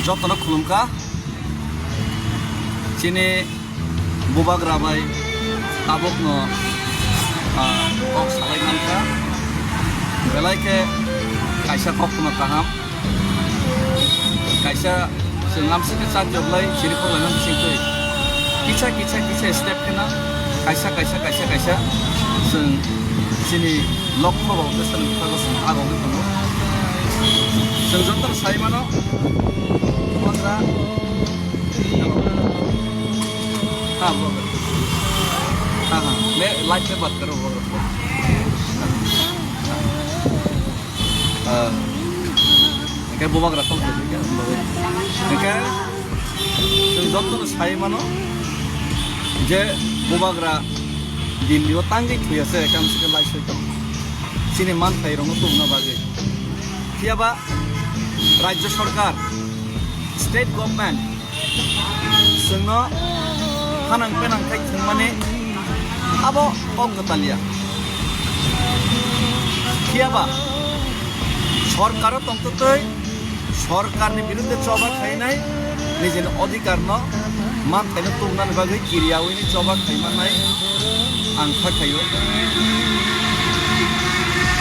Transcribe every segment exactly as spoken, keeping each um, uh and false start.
Jotono khulumkha. Chini bubagra bai tabukno, ah, kok salai mankha. Belai khe kaisa koktwma kaham. Kaisa chwng amswk khe chak joklai chiri khoklaina bisingtwi kisa kisa kisa step kheno kaisa kaisa kaisa kaisa chwng chini lokho ba uddesyo ni bwkhago chwng agogwi tongo. Chwng jotono sai mano, bubagra, ha, bubagra. Ha, ha. मैं लाइव में बात कर रहा हूँ, बुबाग्रा। Ah, hingke bubagra kok, hingke chwng jotono sai mano je bubagra Delhi o tangwi thwi ase, ekam sike lai soi tong. Chini manthai rokno tubuna bagwi. Phiyaba Rajya Sarkar, State Government, chwngno hanang penang khai thwngmani abo kok kwtal ya. Phiyaba sorkaro tongtwtwi sorkarni birudde choba khainai nijini odhikarno manthaino tubunani bagwi kiriyawi ni choba khaimannai ang kha khaio.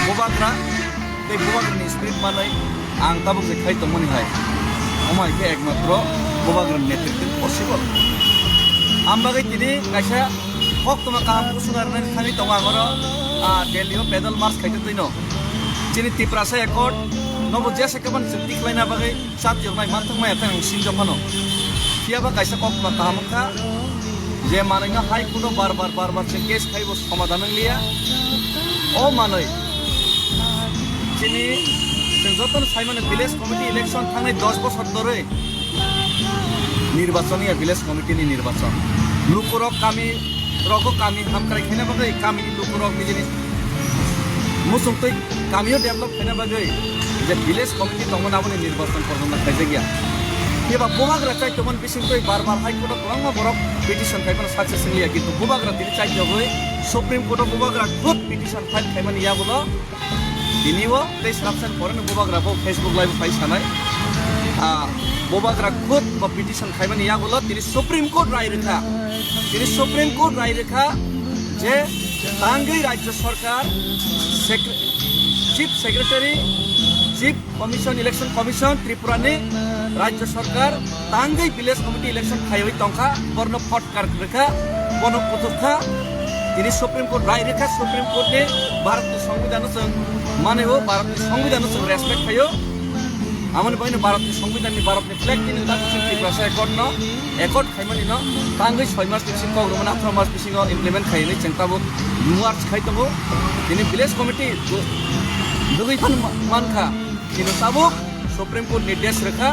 Bubagra tei bubagrani spirit manwi ang tabuk je khai tongmani hai, omo hai khe ekmatro bubagrani netritwi possible. Ang bagwi tini kaisa koktwma kaham kuchuk arwnani thangwi tongo ang oro, ah, Delhi o pedal march khai tongwino. Chini Tiprasa Accord nobo jesa khe mani chwng tikhlaina bagwi chatiyok nai manthok maya tei ang sinjo phano. Phiyaba kaisa koktwma kaham wngkha je manwino High Court o bar bar bar bar chwng case khaibo somadhan wngliya. O manwi chini chwng jotono saimano village committee election thangnai dos bosor dorwi nirbachon ya village committee ni nirbachon. Lukurok kami rogo kami hamkrai khaina bagwi kami ni lukurok nijini muchungtwi kamio develop khaina bagwi je village committee tongmani aboni nirbachon porjonto khaijakya. Phiya ba bubagra chai tongmani bisingtwi bar bar High Court o kwbangma borok petition khaimano success wngya, kintu bubagra tini chai tongwi Supreme Court o bubagra khud petition file khaimani yagulo tini o tei swrapsani poreno bubagra bo Facebook live phai sanai. Ah, bubagra khud bo petition khaimani yagulo tini Supreme Court rai rwkha. Tini Supreme Court rai rwkha je tangwi Rajya Sarkar, Secre-, Chief Secretary, Chief Commission, Election Commission, Tripura ni Rajya Sarkar tangwi Village Committee election khaiwi tongkha, borno photkar rwkha, bono kuthuk kha. Tini Supreme Court rai rwkha, Supreme Court ni Bharat ni Songbidan no chwng mani o, Bharat ni Songbidan no chwng respect khaio. Amoni bagwi no Bharat ni Songbidan ni, Bharat ni flag ni tak chwng Tiprasa Accord no, accord khaimani no tangwi soi mas bisingo, kok rwmani atharo mas bisingo implement khainai chwng tabuk nuars khai tongo. Tini Village Committee bo dugwi phan ma-, mankha. Kino tabuk Supreme Court nirdesh rwkha,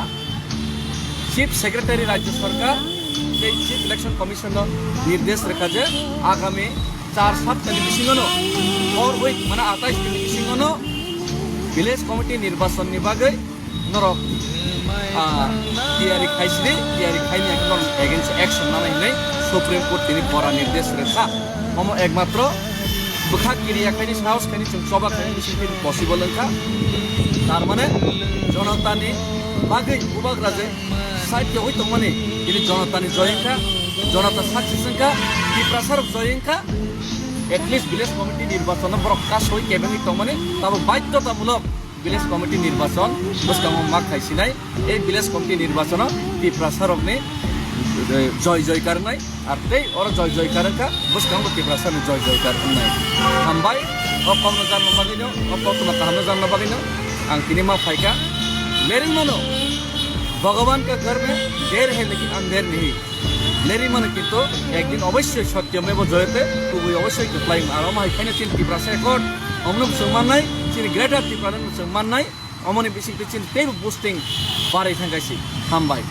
Chief Secretary Rajya Sarkar tei Chief Election Commission no nirdesh rwkha je agami char saptani bisingo no, four week, mane atais ni bisingo no Village Committee nirbachon ni bagwi norok, ah, tiyari khaisidi, tiyari khaini norok against action nanai hinwi Supreme Court tini bora nirdesh rwkha. Omo ekmatro bwkha kiriya khaini, sahos khaini, chwng choba khaini bising tini possible wngkha. Tar mane jonotani bagwi bubagra je side khe oi tongmani tini jonotani joy wngkha, jonota success wngkha, Tiprasa rok joy wngkha. At least village committee nirbachon no borok kasoi kebengwi tongmani, tabo baidhotamulok village committee nirbachon bwskango ma khaisinai. Ei village committee nirbachono Tiprasa rokni, eh, joy joy karnai, ar tei oro joy joy karwkha, bwskango Tiprasa ni joy joy karnai. Hambai, o kokno janma bagwino, o koktwma kahamno janma bagwino ang tini ma phaikha. Lerwi mano, Bhagavan ka ghar mein der hai lekin andher nahi. Lerwi mano kintu ekdin obossoi sotyo mebo joyate, kubui obossoi kwplai wng. Aro omo hai khaino chini Tiprasa Accord, omno chwng mannai, chini Greater Tipraland no chwng mannai. Omoni bisingtwi chini teibo boosting barwi thangkha si. Hambai.